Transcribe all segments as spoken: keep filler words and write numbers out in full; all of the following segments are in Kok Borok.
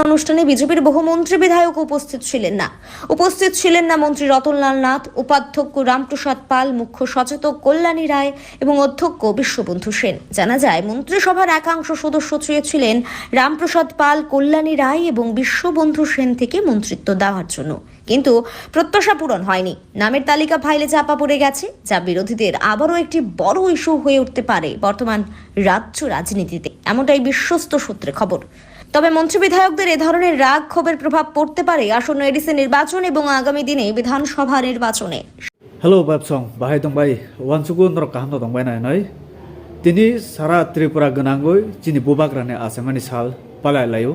অনুষ্ঠানে বিজেপির বহু মন্ত্রী বিধায়ক উপস্থিত ছিলেন না। উপস্থিত ছিলেন না মন্ত্রী রতনলাল নাথ, উপাধ্যক্ষ রামপ্রসাদ পাল, মুখ্য সচেতক কল্যাণী রায় এবং অধ্যক্ষ বিশ্ববন্ধু সেন। জানা যায়, মন্ত্রিসভার একাংশ সদস্য চেয়েছিলেন রামপ্রসাদ পাল, কল্যাণী রায় এবং বিশ্ববন্ধু সেন থেকে মন্ত্রিত্ব দেওয়ার জন্য, কিন্তু প্রত্যাশা পূরণ হয়নি। নামের তালিকা ফাইলে চাপা পড়ে গেছে, যা বিরোধীদের আবারও একটি বড় ইস্যু হয়ে উঠতে পারে বর্তমান রাজ্য রাজনীতিতে, এমনটাই বিশ্বস্ত সূত্রে খবর। তবে মন্ত্রী বিধায়কদের এ ধরনের রাগ ক্ষোভের প্রভাব পড়তে পারে আসন্ন এডিসি নির্বাচন এবং আগামী দিনে বিধানসভা নির্বাচনে। Hello, Babsong, bahai tongbai, uansugo norok kaham no tongbai nai nai. Tini sara Tripura gwnangwi chini bubagrani achimani sal palai laio.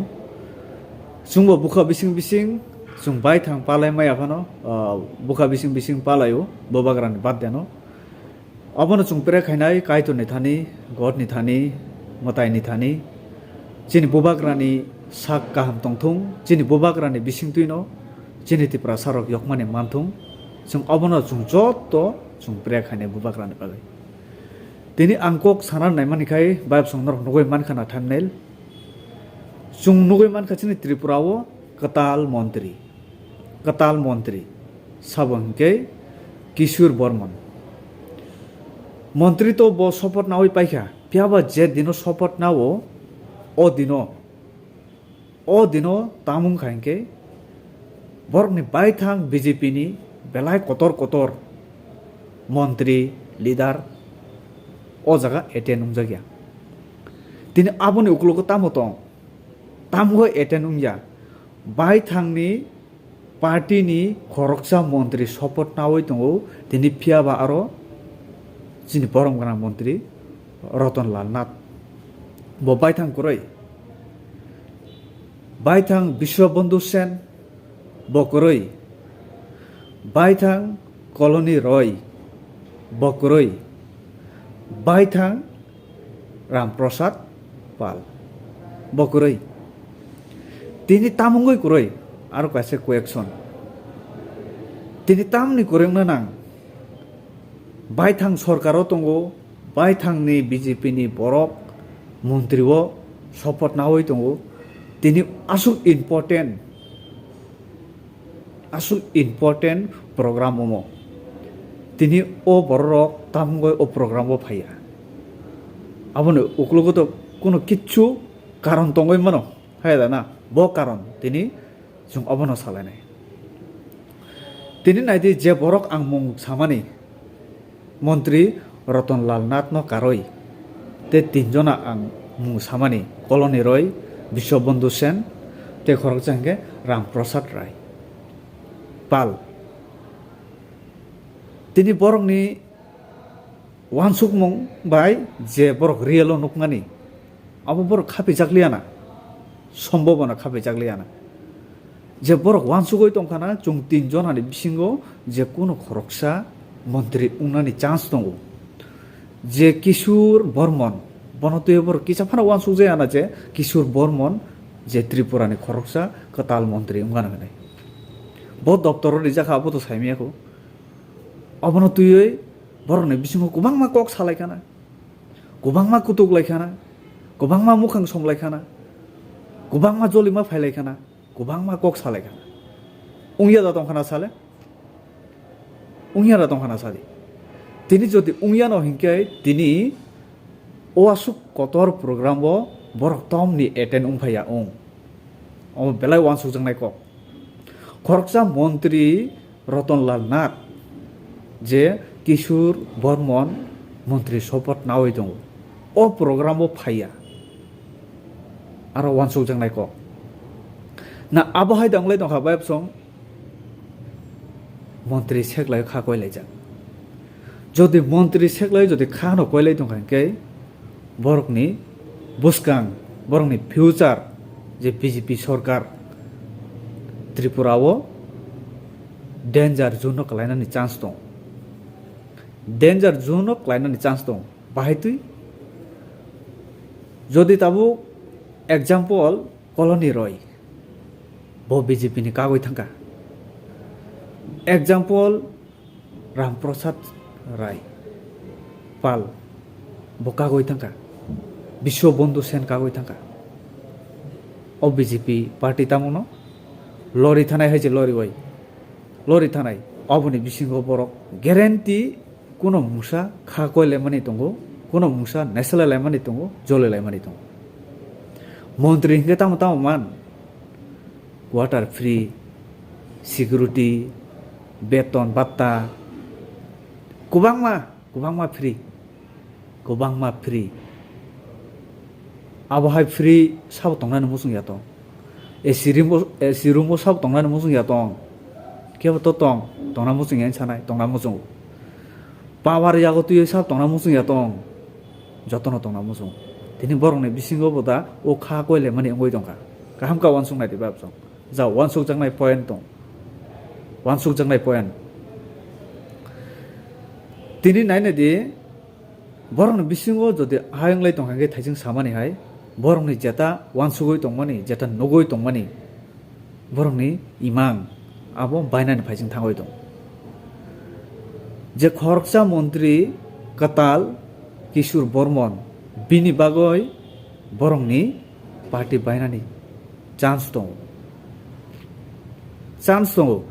Chwngbo bukha bising bising chwng baithang palai maya phano, ah, bukha bising bising palaio bubagrani birthday no. Obono chwng pere khainai Kaitorni thani, Godni thani, mwtaini thani. Chini bubagrani sak kaham tongthung, chini bubagrani bisingtwino chini Tiprasarok yokmani manthung. Chwng obono chwng joto chwng pere khainai bubagrani bagwi. Tini ang kok sana naimani khai, Babsong norok nugwi mankha na thumbnail. Chwng nugwi mankha chini Tripura o kwtal montri. Kwtal montri sabo hinkhe Kishore Bormon. Montri to bo sopoth nawi paikha, phiyaba je dino sopoth nao, o dino, o dino tamung kha hinkhe borokni baithang B J P ni belai kotor kotor montri, leader o jaga attend wngjakya. Tini aboni uklogo tamo tong? Tamo attend wngya? Baithangni party ni khoroksa montri sopoth nawi tongo, tini phiyaba aro chini borom gwnang montri Ratan Lal Nath. Bo baithang kwrwi. Baithang Biswabandhu Sen, bo kwrwi. Baithang Kalani Roy, bo kwrwi. Baithang Ram Prasad Pal, bo kwrwi. Tini tamungwi kwrwi, aro kaisa question. Tini tamni kwrwi wngna nang? Baithang sorkaro tongo, baithangni B J P ni borok montri o sopoth nawi tongo. Tini aswk important, aswk important program omo. Tini o bororok tamungwi o program o phaiya. Aboni uklogo to kuno kichu karon tongwi mano, hai da na? Bo karon tini chwng obono salainai. Tini naidi, je borok ang mung samani, montri Ratan Lal Nath no karwi, tei tinjona ang mung samani, Kalani Roy, Biswabandhu Sen, tei khoroksa hinkhe Ram Prasad Rai Pal. Tini borokni uansukmung bai je borok real o nukmani, abo borok khapijak liya na, sombobona khapijak liya na. Je borok uansugwi tongkha na, chwng tin jonani bisingo je kuno khoroksa montri wngnani chance tongo. Je Kishore Bormon, bono twiwi borok kisa phano uansuk jaya na je Kishore Bormon je Tripura ni khoroksa kwtal montri wngmano hinwi. Bo doptor o rijak kha, abo to saimaya kho. Obono twiwi borokni bisingo kwbangma kok salai khana, kwbangma kutuk lai khana, kwbangma mukhang som lai khana, kwbangma jolima phai lai khana, kwbangma kok salai khana. Wngya da tong khana sale? Wngya da tong khana sadi. Tini jodi wngya no hinkhe tini o aswk kotor program o borok tom ni attend wng phaiya wng. Omo belai uansukjaknai kok. Khoroksa montri Ratan Lal Nath je Kishore Bormon montri sopoth nawi tongo, o program o phaiya, aro uansukjaknai kok. Na abo hai da wng lai tongkha, Babsong? Montri seklai kha koilaijak. Jodi montri seklai jodi kha no koilai tongkha hinkhe, borokni bwskang, borokni future je B J P sorkar Tripura o danger zone no kwlainani chance tong. Danger zone no kwlainani chance tong. Bahai twi? Jodi tabuk example Kalani Roy, bo B J P ni kagwi thangkha. Example, Ram Prasad Rai Pal, bo kagwi thangkha. Biswabandhu Sen kagwi thangkha. O B J P party tamono lori thanai hai je lori bai. Lori thanai. Oboni bisingo borok guarantee kuno mungsa kha koilaimani tongo, kuno mungsa naisala laimani tongo, joli laimani tongo. Montri hinkhe tamo tamo man, quarter free, security, beton, batta, kwbangma, kwbangma free, kwbangma free. Abo hai free sabo tongnani muchung ya tong? A C room o, A C room o sabo tongnani muchung ya tong? Kebo to tong, tongna muchung ya sanai, tongna muchung. Power yago twiwi sabo tongna muchung ya tong? Jotono tongna muchung. Tini borokni bisingo bo da o kha koilaimani wngwi tongkha. Kaham ka uansuk nai di babsong. Ja uansukjaknai point tong. Uansukjaknai point. Tini naina di, borokni bisingo jodi hai wnglai tongkha khe thaising samani hai, borokni jeta uansugwi tongmani, jeta nugwi tongmani, borokni imang abo bainani phaising thangwi tong. Je khoroksa montri kwtal Kishore Bormon, bini bagwi borokni party bainani chance tongo. Chance tongo.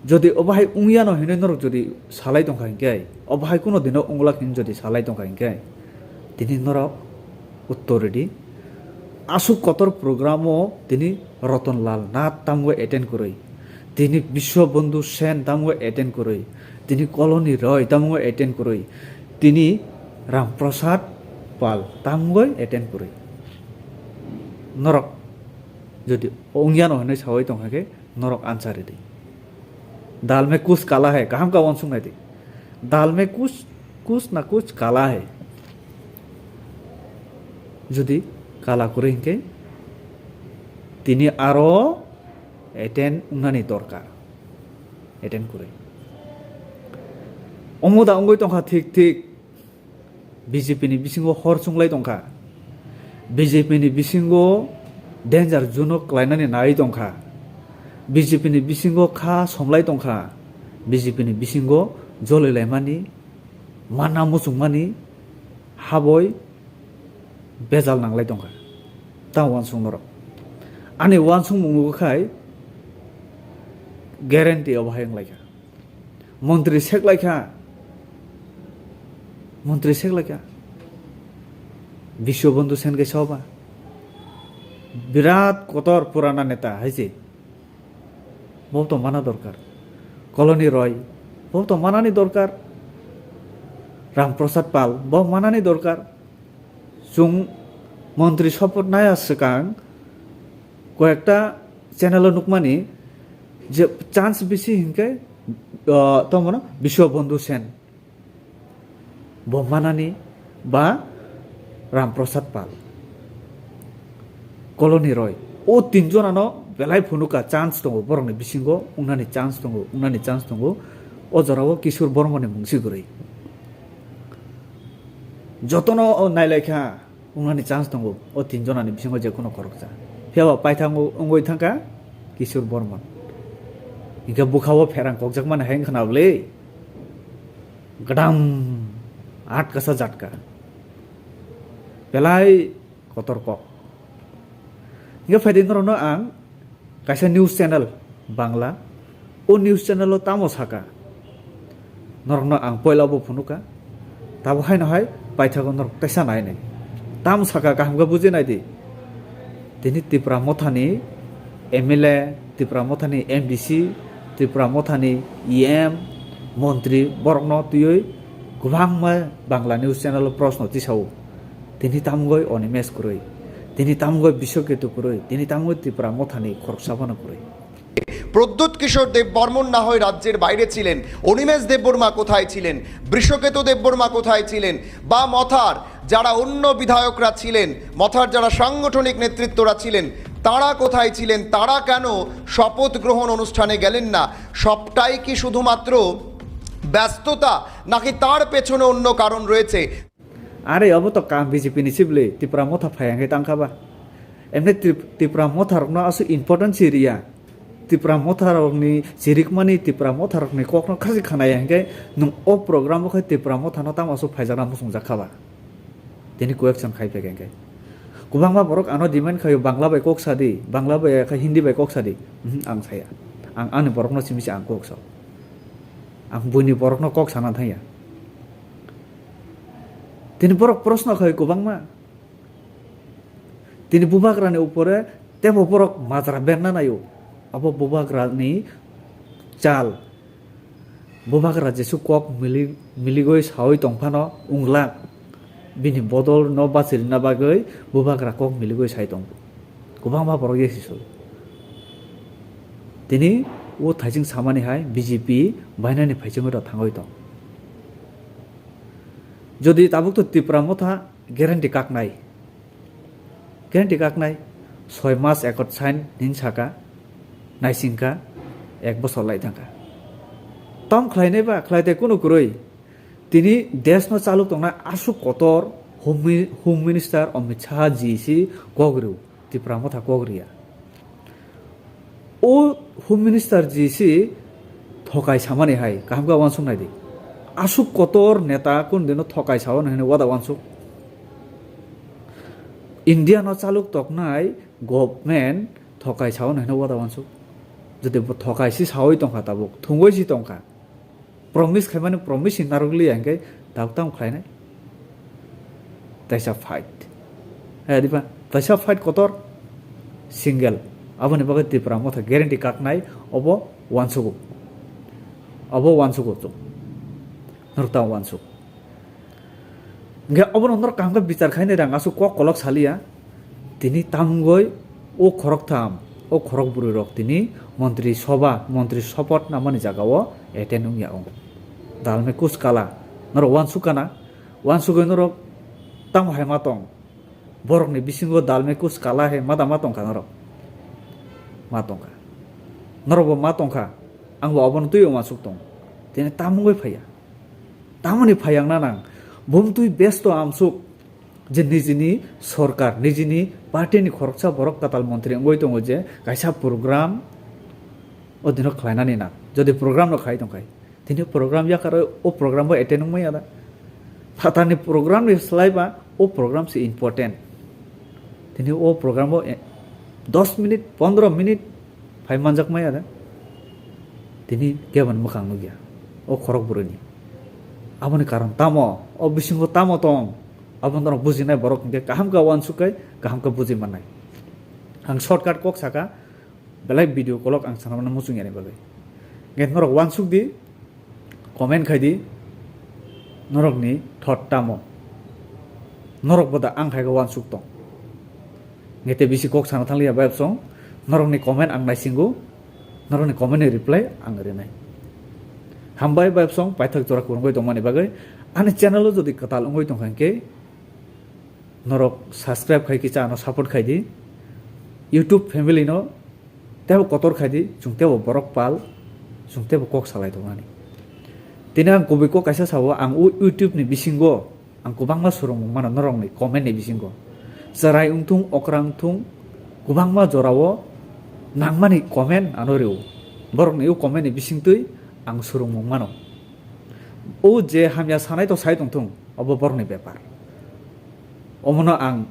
Jodi obo hai wngyano hinwi norok jodi salai tongkha hinkhe, obo hai kuno dino wnglak hinwi jodi salai tongkha hinkhe, tini norok uttor ridi. Aswk kotor program o tini Ratan Lal Nath tamgo attend kwrwi, tini Biswa Bandhu Sen tamgo attend kwrwi, tini Koloni Roy tamgo attend kwrwi, tini Ram Prasad Pal tamgo attend kwrwi. Norok jodi wngyano hinwi sawi tongkha khe, norok answer ridi. Dal mein kuch kala hai, kaham ka uansuk nai di. Dal mein kuch, kuch na kuch kala hai. Jodi kala kwrwi hinkhe, tini aro attend wngnani dorkar. Attend kwrwi. Omo da wngwi tongkha thik thik. B J P ni bisingo hor chunglai tongkha. B J P ni bisingo danger zone o klainani nai tongkha. B J P ni bisingo kha somlai tongkha. B J P ni bisingo jolilaimani, mana muchungmani haboi bejal nanglai tongkha. Tamo uansuk norok. Ani uansukmung khai guarantee obo hai wnglaikha. Montri seklaikha. Montri seklaikha. Biswabandhu Sen kaisa oba. Birat kotor purana neta hai se. Bo to mana dorkar. Koloni Roy. Bo to manani dorkar. Ram Prasad Pal. Bo manani dorkar. Chwng montri sopo naya swkang koyekta channel o nukmani je chance bisi hinkhe, ah, tamo no Biswabandhu Sen. Bo manani ba Ram Prasad Pal. Koloni Roy. O tinjonano belai phunuka chance tongo, borokni bisingo wngnani chance tongo, wngnani chance tongo. O jorao Kishore Bormoni mungsi kwrwi. Jotono o nailaikha, wngnani chance tongo, o tinjonani bisingo je kuno khoroksa. Phiyaba paithango wngwi thangkha Kishore Bormon. Hinkhe bwkhao pherang kokjakmani hai wngkha na bwle? Gdam, atkasa jatka. Belai kotor kok. Hinkhe phaidi norokno ang kaisa news channel Bangla, o news channel o tamo saka, norokno ang poila bo phunuka, tabo haino hai paithago norok teisa nai nai. Tamo saka kaham khe buji nai di. Tini Tipra Mothani M L A, Tipra Mothani M D C, Tipra Mothani E M, montri borokno twiwi kwbangma Bangla news channel o proshno tisao. Tini tamgoi Animesh kwrwi, tini tamgoi Biswaketu kwrwi, tini tamgoi Tipra Mothani khoroksa phano kwrwi. Pradyut কিশোর দেববর্মন না হয় রাজ্যের বাইরে ছিলেন, অনিমেষ দেববর্মা কোথায় ছিলেন, বৃষকেতু দেববর্মা কোথায় ছিলেন, বা মথার যারা অন্য বিধায়করা ছিলেন, মথার যারা সাংগঠনিক নেতৃত্বরা ছিলেন, তারা কোথায় ছিলেন, তারা কেন শপথ গ্রহণ অনুষ্ঠানে গেলেন না? সবটাই কি শুধুমাত্র ব্যস্ততা, নাকি তার পেছনে অন্য কারণ রয়েছে? Are obo to kam B J P ni sibli Tipra Motha phai hwnkhe tangkha ba. Emne Trip-, Tipra Motha rokno aswk important si riya. Tipra Motha rokni chirikmani, Tipra Motha rokni kokno khasi khanaya hwnkhe nwng o program o khai Tipra Motha no tamo aswk phaijakna muchungjak kha ba. Tini question khai phaikha hwnkhe. Kwbangma borok ano demand khaio, "Bangla bai kok sadi, Bangla bai khe Hindi bai kok sadi." Mhm, ang saya. Ang ani borokno simi se ang kok sao. Ang buini borokno kok sana thangya. Tini borok proshno khaio kwbangma. Tini bubagrani upore tebo borok majra berna naio. Abo bubagrani chal. Bubagra jesu kok mili-, miligoi saui tongphano wnglak. Bini bodol no bachirina bagwi bubagra kok miligoi sai tongo. Kwbangma borok yesi sul. Tini o thaising samani hai B J P bainani phaisingwi rok thangwi tong. Jodi tabuk to Tipra Motha guarantee kaknai. Guarantee kaknai soi mas ekot sign nin saka, naisingka, ek bosor lai thangka. Tom khlainai ba khlaite kunu kwrwi. Tini desh no chaluk tongnai aswk kotor Home Mi-, Home Minister Amit Shah ji si kok rw, Tipra Motha kok riya. O Home Minister ji si thokai samani hai, kaham khe uansuk nai di. Aswk kotor neta kun dino thokai sao hwnwi wada uansuk. India no chaluk toknai government thokai sao hwnwi wada uansuk. Jodi bo thokai si saui tongkha tabuk, thungwi si tongkha. Promise khaimani promise ni narwk liya hwnkhe tabuk tamo khlainai. Taisa fight. He diba? Taisa fight kotor single. Aboni bagwi Tipra Motha guarantee kaknai obo uansugo. Obo uansugo chwng. Norok tamo uansuk. Hwnkhe obono norok kaham khe bichar khainai rang aswk kok kolok saliya. Tini tamungoi o khoroktham, o khorok bwrwi rok tini montri soba, montri sopat namani jaga o attend wngya wng. Dalme kus kala, norok uansuk kana, uansugwi norok tamo hai ma tong? Borokni bisingo dalme kus kala hai ma da ma tongkha norok? Ma tongkha. Norok bo ma tongkha, ang bo obono twi uansuk tong. Tini tamungoi phaiya. Tamoni phaiya wngna nang, bumtwi besto amsuk. Je nijini sorkar, nijini party ni khoroksa borok kwtal montri wngwi tongo je kaisa program o dino khlainani nang. Jodi program no khai tongkhai, tini program yakar o program bo attend wngmaya da. Phatarni program ni slai ba o program se important. Tini o program o e-, dos minute, pondro minute phai manjak maya da. Tini keboni mwkhang nukya o khorok bwrwini. Aboni karon tamo, o bisingo tamo tong? Abo norok bujinai borok hwnkhe kaham khe uansuk khai, kaham khe buji mannai. Ang shortcut kok saka, belai video kolok ang sana mano muchung yani bagwi. Hwnkhe norok uansuk di, comment khai di, norokni thot tamo? Norok bo da ang khai khe uansuk tong? Hwnkhe tei bisi kok sana thangliya bai absong, norokni comment ang naisingo, norokni comment ni reply ang rinai. Hambai bai absong, paithak jora kwrwngwi tongmani bagwi. Ani channel o jodi kwtal wngwi tongkha hwnkhe, norok subscribe khai kisa ano support khai di. YouTube family no tebo kotor khai di, chwng tebo borok pal, chwng tebo kok salai tongnani. Tini ang kubui kok kaisa sabo, ang o YouTube ni bisingo ang kwbangma swrwngmung mano norokni comment ni bisingo. Chwrai wngthung, okra wngthung, kwbangma jorao nangmani comment ano rwo. Borokni o comment ni bisingtwi ang swrwngmung mano. O je hamya sanai to sai tongthung, obo borokni bepar. Omono ang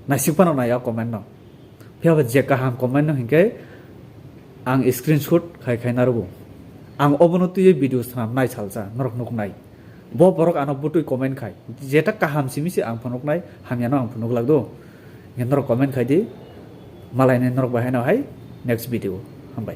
naisik phano naiya comment no. Phiya ba je kaham comment no hinkhe ang screenshot khai khai narwgo. Ang obono twiwi video swnam nai salsa, norok nuknai. Bo borok ano butwi comment khai. Jeta kaham simi se ang phunuknai, hamyano ang phunuk lak do. Hinkhe norok comment khai di, malainai norok bai haino hai next video. Hambai.